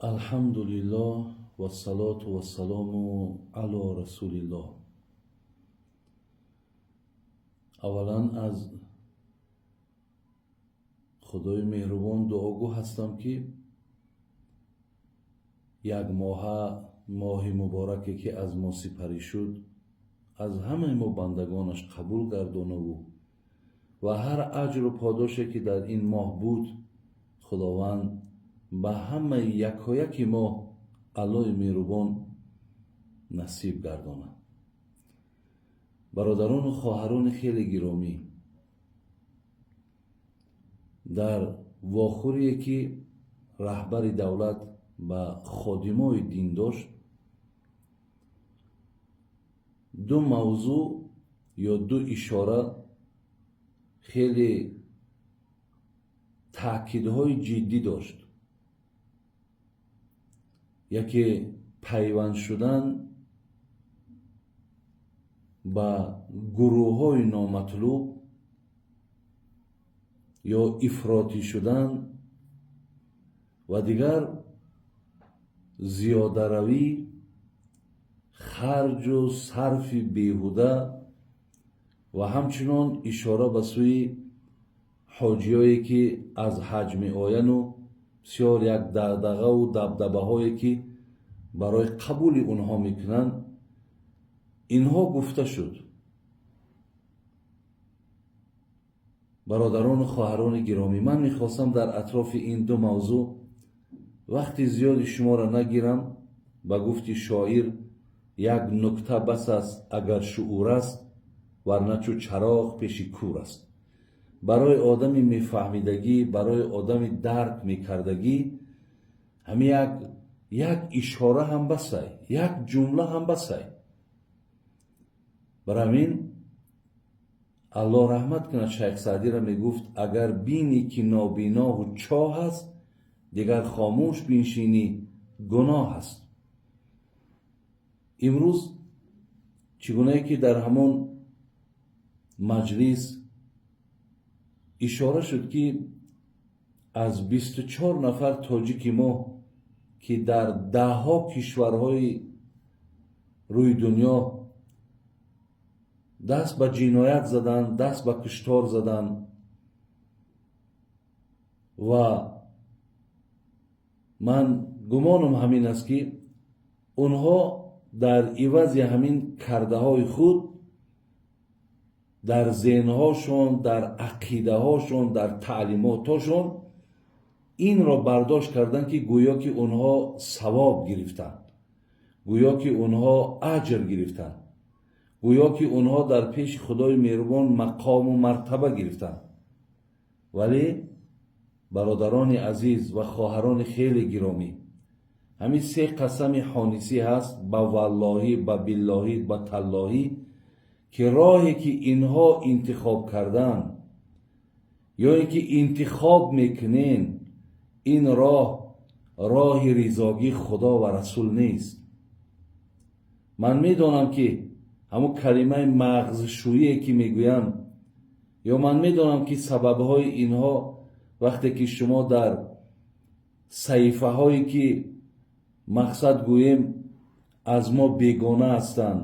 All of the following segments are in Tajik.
Алҳамдулиллоҳ вассалоту вассалому ало расулиллоҳ. Аввалан аз Худои меҳрубон дуогӯ ҳастам, ки як моҳа, моҳи мубораке, ки аз мо сипарӣ шуд, аз ҳамаи мо бандагонаш қабул гардонаву ва ҳар аҷру подоше, ки дар ин моҳ буд, Худованд ба ҳамаи якояки мо Аллоҳи меҳрубон насиб гардонад. Бародарону хоҳарони хеле гиромӣ, дар вохӯрие, ки раҳбари давлат ба ходимои дин дошт, ду мавзӯъ ё ду ишора хеле таъкидҳои ҷиддӣ дошт. Яке пайванд шудан ба гурӯҳҳои номатлуб ё ифротӣ шудан ва дигар зиёдаравӣ, харҷу сарфи беҳуда ва ҳамчунон ишора ба сӯи ҳоҷиёе, ки аз ҳаҷ меояну бисёр як дағдағаву дабдабаҳое, ки барои қабули онҳо мекунанд, инҳо гуфта шуд. Бародарону хоҳарони гиромӣ, ман мехостам дар атрофи ин ду мавзӯъ вақти зиёди шуморо нагирам. Ба гуфти шоир, як нукта бас аст, агар шуур аст, варна чу чароғ пеши кур аст. Барои одами мефаҳмидагӣ, барои одами дарк мекардагӣ ҳамин як ишора ҳам басай, як ҷумла ҳам басай. Бар ҳамин Аллоҳ раҳмат кунад Шайх Саъдиро, мегуфт: агар бинӣ, ки нобинову чоҳ аст, дигар хомӯш биншинӣ гуноҳ аст. Имрӯз чӣ гунае ки дар ҳамон маҷлис ишора шуд, ки аз 24 нафар тоҷики мо, ки дар даҳҳо кишварҳои рӯи дунё даст ба ҷиноят заданд, даст ба куштор заданд ва ман гумонам ҳамин аст, ки онҳо дар ивази ҳамин кардаҳои худ дар зеҳнҳошон, дар ақидаҳошон, дар таълимотҳошон инро бардошт карданд, ки гӯё ки онҳо савоб гирифтанд, гӯё ки онҳо аҷр гирифтанд, гӯё ки онҳо дар пеши Худои меҳрубон мақому мартаба гирифтанд. Вале бародарони азиз ва хоҳарони хеле гиромӣ, ҳамин се қасами ҳонисӣ ҳаст: ба валлоҳӣ, ба биллоҳӣ, ба таллоҳӣ, ки роҳе, ки инҳо интихоб карданд ё ин ки интихоб мекунен, ин роҳ роҳи ризогии Худо ва Расул нест. Ман медонам, ки ҳамун калимаи мағзшӯие, ки мегӯянд, ё ман медонам, ки сабабҳои инҳо, вақте ки шумо дар саҳифаҳое, ки мақсад гӯем аз мо бегона ҳастанд,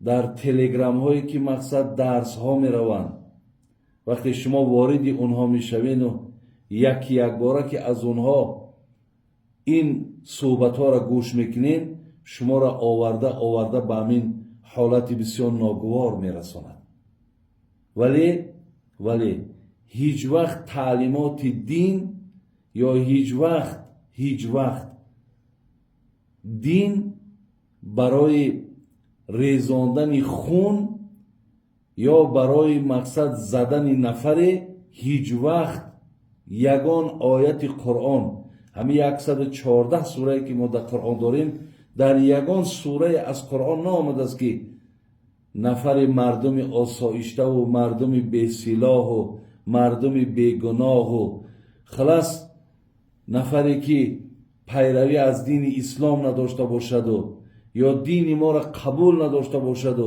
дар телеграмҳое, ки мақсад дарсҳо мераванд, вақте шумо вориди онҳо мешавену яки якбора ки аз онҳо ин суҳбатҳоро гӯш мекунед, шуморо оварда оварда ба ҳамин ҳолати бисёр ногувор мерасонад. Вале ҳеҷ вақт таълимоти дин ё ҳеҷ вақт дин барои резондани хун ё барои мақсад задани нафаре ҳеҷ вақт ягон ояти Қуръон, ҳамин 114 сурае, ки мо дар Қуръон дорем, дар ягон сурае аз Қуръон наомадааст, ки нафари мардуми осоиштаву мардуми бесилоҳу мардуми бегуноҳу халас нафаре, ки пайравӣ аз дини ислом надошта бошаду ё дини моро қабул надошта бошаду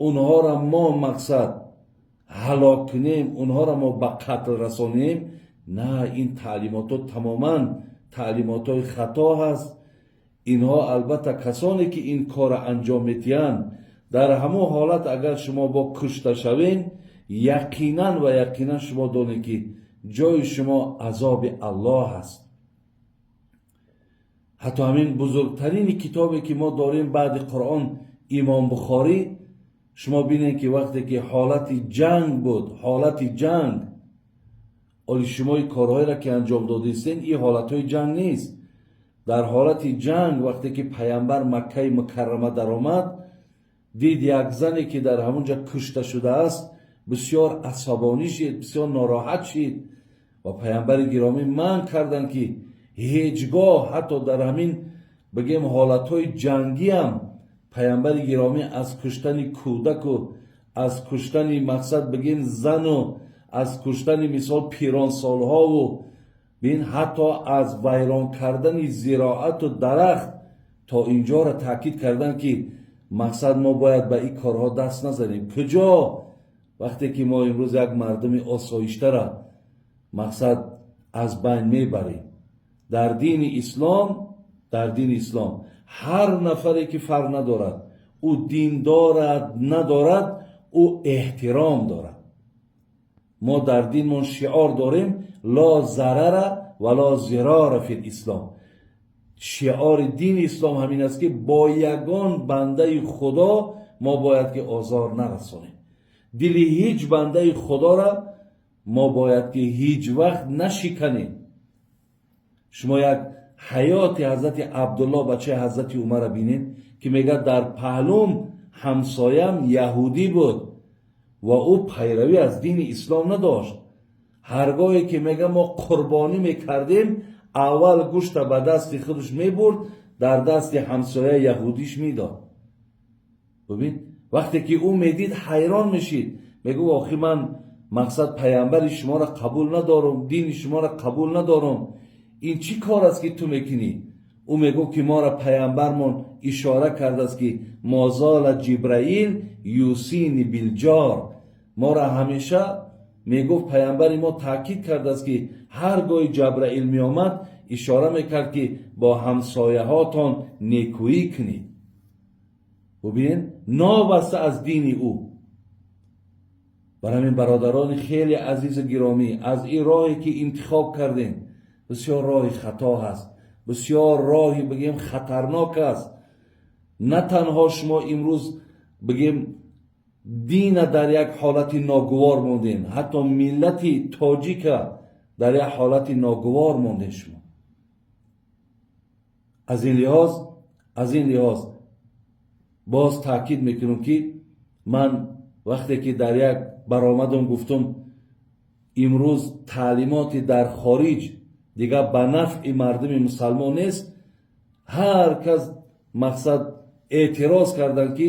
онҳоро мо мақсад ҳалок кунем, онҳоро мо ба қатл расонем. На, ин таълимотҳо тамоман Таълимотҳои хато ҳаст инҳо. Албатта, касоне ки ин корро анҷом медиҳанд, дар ҳамон ҳолат агар шумо бо кушта шавен, яқинан ва яқинан шумо донед, ки ҷои шумо азоби Аллоҳ аст. Ҳатто ҳамин бузургтарини китобе, ки мо дорем баъди Қуръон, Имом Бухорӣ, шумо бинед, ки вақте ки ҳолати ҷанг буд, ҳолати ҷанг, оли шумо ин корҳоеро ки анҷом додистен, ин ҳолатҳои ҷанг нест. Дар ҳолати ҷанг, вақте ки Паямбар Маккаи Мукаррама даромад, дид як зане, ки дар ҳамон ҷа кушта шудааст, бисёр асабонӣ шид, бисёр нороҳат шид ва Паямбари гиромӣ манъ карданд, ки ҳеҷ гоҳ, ҳатто дар ҳамин бигем ҳолатҳои ҷангиам, Паямбари гиромӣ аз куштани кӯдаку, аз куштани, мақсад бигем, зану, аз куштани, мисол, пиронсолҳову бин, ҳатто аз вайрон кардани зироату дарахт то инҷоро таъкид карданд, ки мақсад мо бояд ба ин корҳо даст назанем. Куҷо, вақте ки мо имрӯз як мардуми осоиштара, мақсад, аз байн мебарем? Дар дини ислом, дар дини ислом ҳар нафаре, ки фарқ надорад, ӯ дин дорад, надорад, ӯ эҳтиром дорад. Мо дар динмон шиор дорем: لا ضرر ولا ضرار في الإسلام. Шиори дини ислом ҳамин аст, ки бо ягон бандаи Худо мо бояд ки озор нарасонем. Дили ҳеҷ бандаи Худора мо бояд ки ҳеҷ вақт нашиканем. Шумо як ҳаёти ҳазрати Абдулло, бачаи ҳазрати Умара, бинед, ки мегӯяд: дар паҳлум ҳамсоям яҳудӣ буд ва ӯ пайравӣ аз дини ислом надошт. Ҳаргоҳе ки, мега, мо қурбонӣ мекардем, аввал гӯшта ба дасти худаш мебурд, дар дасти ҳамсояи яҳудиш медод. Бубин, вақте ки ӯ медид, ҳайрон мешид, мегӯ: охи ман, мақсад, паямбари шуморо қабул надорам, дини шуморо қабул надорам, ин чӣ кор аст, ки ту мекунӣ? Ӯ мегӯфт, ки моро паямбармон ишора кардааст, ки ما زال جبرائيل يوصيني بالجار. Моро ҳамеша мегуфт, паямбари мо таъкид кардааст, ки ҳар гоҳи Ҷабраил меомад, ишора мекард, ки бо ҳамсояҳотон некӯӣ кунед. Бубинед, новаста аз дини ӯ. Бар ҳамин, бародарони хеле азизу гиромӣ, аз ин роҳе, ки интихоб кардем, бисёр роҳи хато ҳаст, бисёр роҳи, бигем, хатарнок аст. На танҳо шумо имрӯз, бигем, дина дар як ҳолати ногувор мондем, ҳатто миллати тоҷика дар як ҳолати ногувор мондем шумо. Аз ин лиҳоз боз таъкид мекунам, ки ман вақте ки дар як баромадам гуфтум: имрӯз таълимоти дар хориҷ дигар ба нафъи мардуми мусалмон нест, ҳар кас, мақсад, эътироз карданд, ки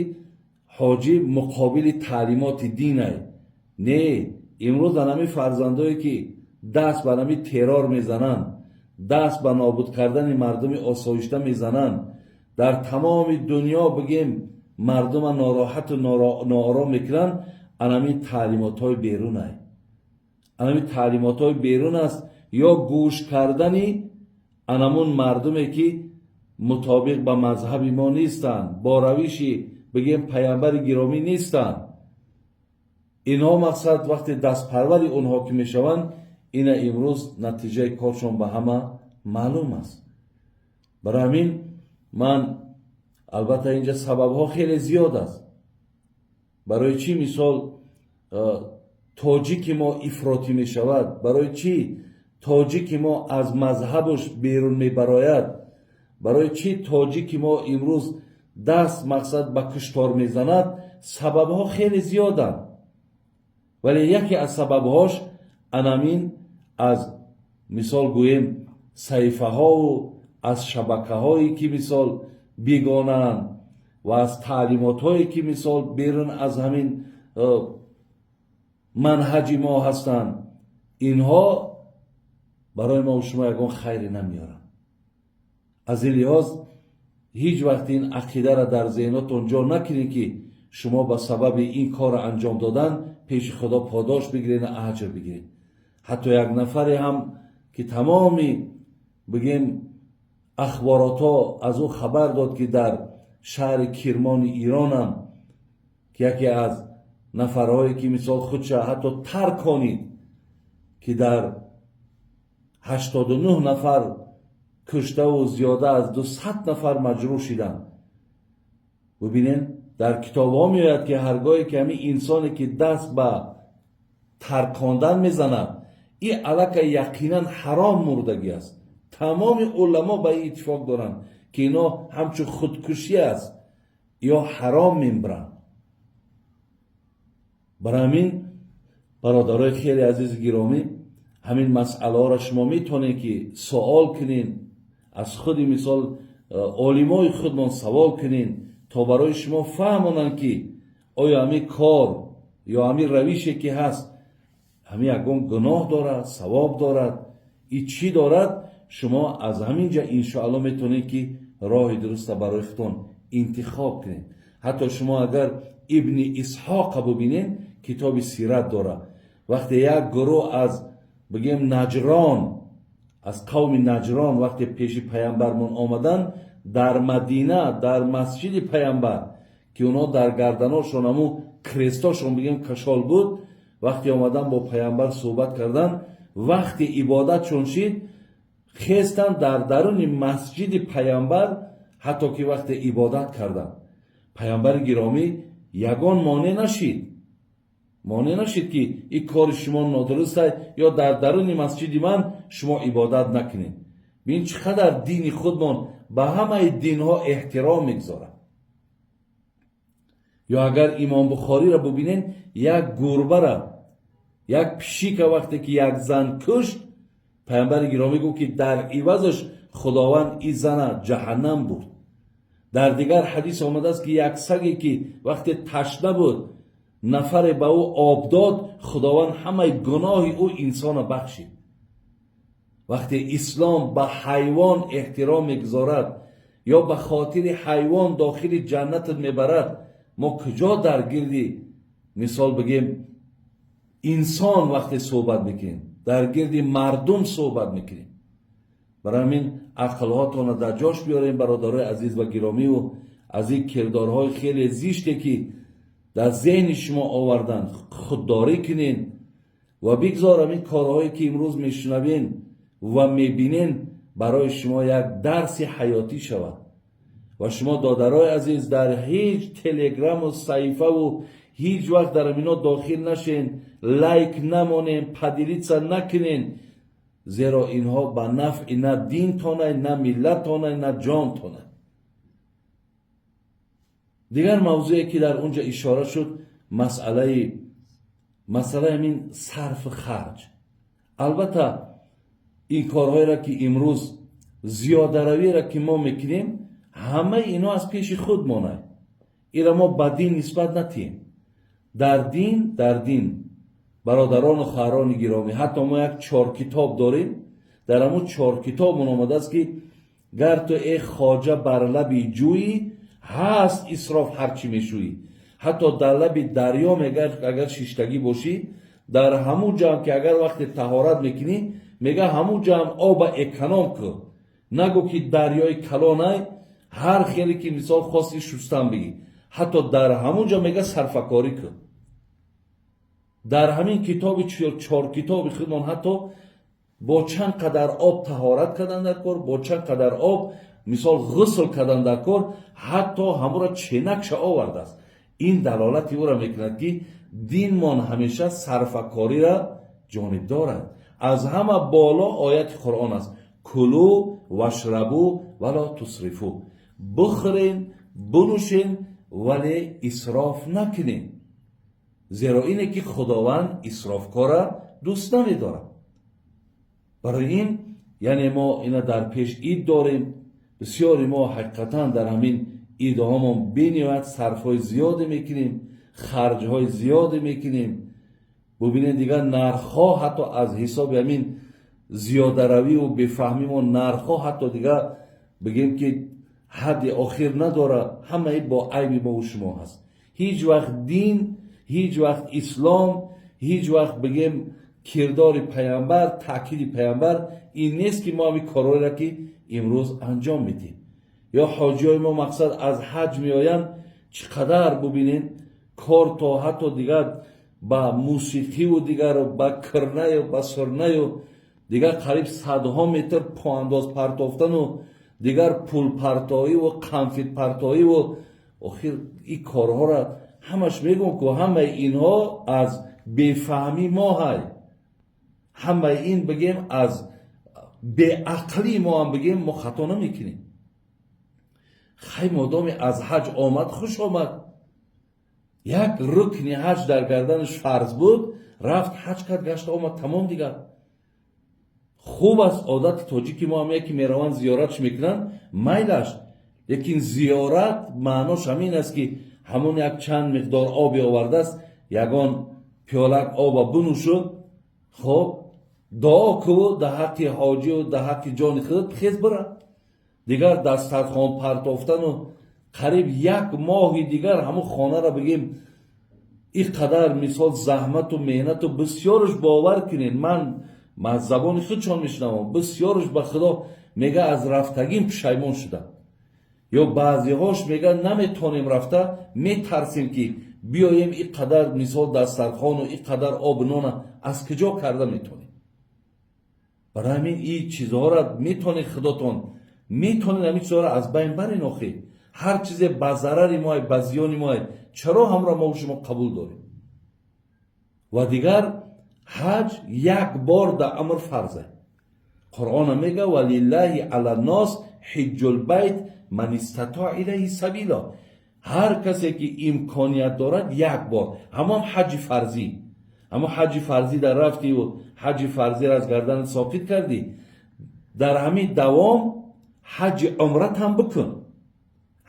ҳоҷӣ муқобили таълимоти динай. Не, имрӯз анами фарзандое, ки даст ба нами террор мезананд, даст ба нобуд кардани мардуми осоишта мезананд, дар тамоми дунё, бигем, мардума нороҳату ноором мекунанд, анамин таълимотҳои берунай, анамин таълимотҳои берун аст ё гӯш кардани анамун мардуме, ки мутобиқ ба мазҳаби мо нестанд, бо равиши, бигем, паямбари гиромӣ нестанд. Инҳо, мақсад, вақте дастпарвари онҳо ки мешаванд, ина имрӯз натиҷаи коршон ба ҳама маълум аст. Барои ҳамин ман, албатта, инҷа сабабҳо хеле зиёд аст, барои чӣ, мисол, тоҷики мо ифротӣ мешавад, барои чӣ тоҷики мо аз мазҳабаш берун мебарояд, барои чӣ тоҷики мо имрӯз даст, мақсад, ба куштор мезанад. Сабабҳо хеле зиёданд, вале яке аз сабабҳош анамин аз, мисол гӯем, саҳифаҳову аз шабакаҳое, ки, мисол, бегонаанд ва аз таълимотҳое, ки, мисол, берун аз ҳамин манҳаҷи мо ҳастанд. Инҳо барои мо шумо ягон хайре намеоранд. Аз ин лиҳоз ҳеҷ вақт ин ақидаро дар зеҳнотон ҷо накунед, ки шумо ба сабаби ин корро анҷом додан пеши Худо подош бигиред, аҷр бигиред. Ҳатто як нафаре ҳам, ки тамоми, Бигем, ахборотҳо аз ӯ хабар дод, ки дар шаҳри Кирмони Иронам, ки яке аз нафарҳое, ки мисол худша ҳатто тарконид, ки дар 89 нафар куштаву зиёда аз 200 нафар маҷрӯҳ шиданд. Бубинед, дар китобҳо меояд, ки ҳаргоҳе ки ҳамин инсоне, ки даст ба таркондан мезанад, и аллакай яқинан ҳаром мурдагӣ аст. Тамоми уламо ба ин иттифоқ доранд, ки ино ҳамчун худкушӣ аст ё ҳаром мембаранд. Барои ҳамин, бародарои хеле азизи гиромӣ, ҳамин масъалаҳоро шумо метавонед, ки суол кунед аз худи, мисол, олимои худмон савол кунед, то барои шумо фаҳмонанд, ки оё ҳамин кор ё ҳамин равише, ки ҳаст, ҳамин ягон гуноҳ дорад, савоб дорад и чӣ дорад. Шумо аз ҳамин ҷа, иншоалло, метавонед, ки роҳи дуруста барои худтон интихоб кунед. Ҳатто шумо агар Ибни Исҳоқа бубинед, китоби сират дорад. Вақте як гурӯҳ аз, бигем, Наҷрон, аз қавми Наҷрон, вақте пеши паямбармон омаданд дар Мадина, дар масҷиди паямбар, ки онҳо дар гарданошон ҳаму крестошон, бигем, кашол буд, вақте омадан бо паямбар суҳбат кардан, вақти ибодатшон шид, хестанд дар даруни масҷиди паямбар, ҳатто ки вақте ибодат карданд, паямбари гиромӣ ягон монеъ нашид, ки ин кори шумо нодуруст аст ё дар даруни масҷиди ман шумо ибодат накунед. Бин, чӣ қадар дини худмон ба ҳамаи динҳо эҳтиром мегузорад. Ё агар Имом Бухориро бубинед, як гурбара, як пишика вақте ки як зан кушт, паямбари гиромӣ гуфт, ки дар ивазаш Худованд ин зана ҷаҳаннам бурд. Дар дигар ҳадис омадааст, ки як саге, ки вақте ташна буд, нафаре ба ӯ об дод, Худованд ҳамаи гуноҳи ӯ инсона бахшид. Вақте ислом ба ҳайвон эҳтиром мегузорад ё ба хотири ҳайвон дохили ҷаннатат мебарад, мо куҷо дар гирди, мисол бигем, инсон вақте суҳбат мекунем, дар гирди мардум суҳбат мекунем? Барои ҳамин ақлҳотонро дар ҷош биёрем, бародарои азиз ва гиромиву аз ин кирдорҳои хеле зиште, ки дар зеҳни шумо оварданд, худдорӣ кунен ва бигзор ҳамин корҳое, ки имрӯз мешунавен ва мебинен, барои шумо як дарси ҳаётӣ шавад. Ва шумо, додарои азиз, дар ҳеҷ телеграму саҳифаву ҳеҷ вақт дар амино дохил нашен, лайк намонен, поделиться накунен, зеро инҳо ба нафъи на динтонай, на миллаттонай, на ҷонтонай. Дигар мавзӯе, ки дар он ҷо ишора шуд, масъалаи ҳамин сарфи харҷ. Албатта, ин корҳоеро, ки имрӯз зиёдаравиро, ки мо мекунем, ҳамаи ино аз пеши худ монад. Ира мо ба дин нисбат натиҳем. Дар дин, бародарону хоҳарони гиромӣ, ҳатто мо як чоркитоб дорем. Дар ҳамун чоркитобмон омадааст, ки гар ту, э хоҷа, бар лаби ҷӯйӣ, ҳаст исроф ҳарчӣ мешӯӣ. Ҳатто дар лаби дарё мега, агар шиштагӣ бошӣ, дар ҳамун ҷамъ, ки агар вақте таҳорат мекунӣ, мега, ҳамун ҷамъ оба эконом кун. Нагӯ, ки дарёи калонай, ҳар хеле ки, мисол, хости шустан бигӣ. Ҳатто дар ҳамун ҷо мега, сарфакорӣ кун. Дар ҳамин китоби чоркитоби худмон ҳатто бо чанд қадар об таҳорат кардан дар кор, бо чанд қадар об, мисол, ғусл кардан дар кор, ҳатто ҳамуро ченакша овардааст. Ин далолати ӯро мекунад, ки динмон ҳамеша сарфакориро ҷонибдор аст. Аз ҳама боло ояти Қуръон аст: كلوا واشربوا ولا تسرفوا. Бихӯрен, бинӯшен, вале исроф накунен, зеро ине ки Худованд исрофкора дӯст намедорад. Барои ин, яъне, мо ина дар пеш ид дорем. Бисёри мо ҳақиқатан дар ҳамин идҳомон бениҳоят сарфҳои зиёде мекунем, харҷҳои зиёде мекунем. Бубинед, дигар нархҳо, ҳатто аз ҳисоби ҳамин зиёдаравиву бефаҳмимо, нархҳо ҳатто дигар, бигем, ки ҳадди охир надорад. Ҳамаи бо айби мову шумо ҳаст. Ҳеҷ вақт дин, ҳеҷ вақт ислом, ҳеҷ вақт, бигем, кирдори паямбар, таъкиди паямбар Ин нест, ки мо ҳамин корҳоеро, ки имрӯз анҷом медиҳем. Ё ҳоҷиҳои мо, мақсад, аз ҳаҷ меоянд, чӣ қадар бубинед, кор то ҳатто дигар ба мусиқиву дигар ба кирнаю ба сурнаю дигар қариб садҳо метр поандоз партофтану дигар пулпартоиву конфетпартоиву. Охир ин корҳоро ҳамаш мегӯм, ку ҳамаи инҳо аз бефаҳмӣ мо ҳай, ҳамаи ин, бигем, аз беақлии мо ҳам бигем, мо хато намекунем. Хай, модоме аз ҳаҷ омад, хуш омад. Як рукни ҳаҷ дар гарданаш фарз буд, рафт, ҳаҷ кард, гашта омад, тамом. Дигар хуб аст. Одати тоҷики мо ҳам яке мераванд, зиёратш мекунанд, майлаш. Лекин зиёрат маънош ҳамин аст, ки ҳамон як чанд миқдор оби овардааст, ягон пиёлак оба бинӯшу, хоб, дуо кӯ дар ҳаққи ҳоҷию дар ҳаққи ҷони худ, хез бира. Дигар дастархон партофтану қариб як моҳи дигар ҳамун хонаро, бигем, ин қадар, мисол, заҳмату меҳнату бисёрш, бовар кунед, ман аз забони худшон мешунавам, бисёрш, ба Худо, мега, аз рафтагим пушаймон шудам. Ё баъзеҳош мега, наметонем рафта, метарсем, ки биёем, ин қадар, мисол, дастархону ин қадар обу нона аз куҷо карда метонем? Барои ҳамин ин чизҳоро метонед, худотон метонед, ҳамин чизҳоро аз байн барен. Охир ҳар чизе ба зарари моай, ба зиёни моай, чаро ҳамро мо шумо қабул дорем? Ва дигар ҳаҷ як бор дар амр фарзе. Қуръона мега: ولله على الناس حج البيت من استطاع إليه سبيلا. Ҳар касе ки имконият дорад, як бор, ҳамон ҳаҷи фарзӣ. Ҳамон ҳаҷи фарзӣ дар рафтиву ҳаҷи фарзиро аз гарданат соқит кардӣ, дар ҳамин давом ҳаҷи умрат ҳам бикун.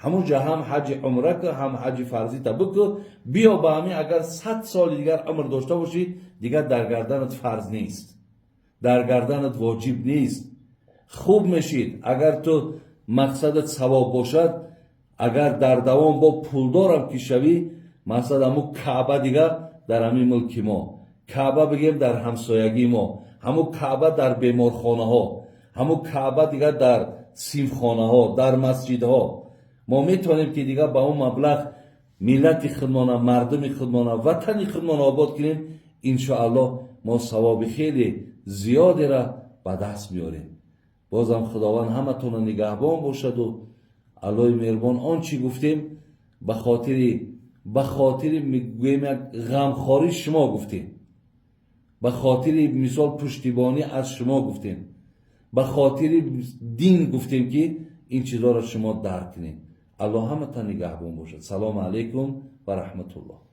Ҳамун ҷа ҳам ҳаҷи умра ку, ҳам ҳаҷи фарзита бикун, биё. Ба ҳамин агар 100 соли дигар умр дошта бошӣ, дигар дар гарданат фарз нест, дар гарданат воҷиб нест. Хуб мешид, агар ту мақсадат савоб бошад, агар дар давом бо пулдорам ки шавӣ, мақсад, ҳамун Каъба дигар дар ҳамин мулки мо, Каъба, бигем, дар ҳамсоягии мо, ҳамун Каъба дар беморхонаҳо, ҳамун Каъба дигар дар синфхонаҳо, дар масҷидҳо, мо метавонем, ки дигар ба он маблағ миллати худмона, мардуми худмона, ватани худмона обод кунем. Иншоаллоҳ, мо савоби хеле зиёдеро ба даст меорем. Бозам Худованд ҳаматонро нигаҳбон бошаду Аллоҳи меҳрубон. Он чӣ гуфтем, ба хотири, мегӯем, як ғамхории шумо гуфтем, ба хотири, мисол, пуштибонӣ аз шумо гуфтем, ба хотири дин гуфтем, ки ин чизҳоро шумо дарк кунед. Аллоҳ ҳаматон нигаҳбон бошад. Салому алайкум ва раҳматуллоҳ.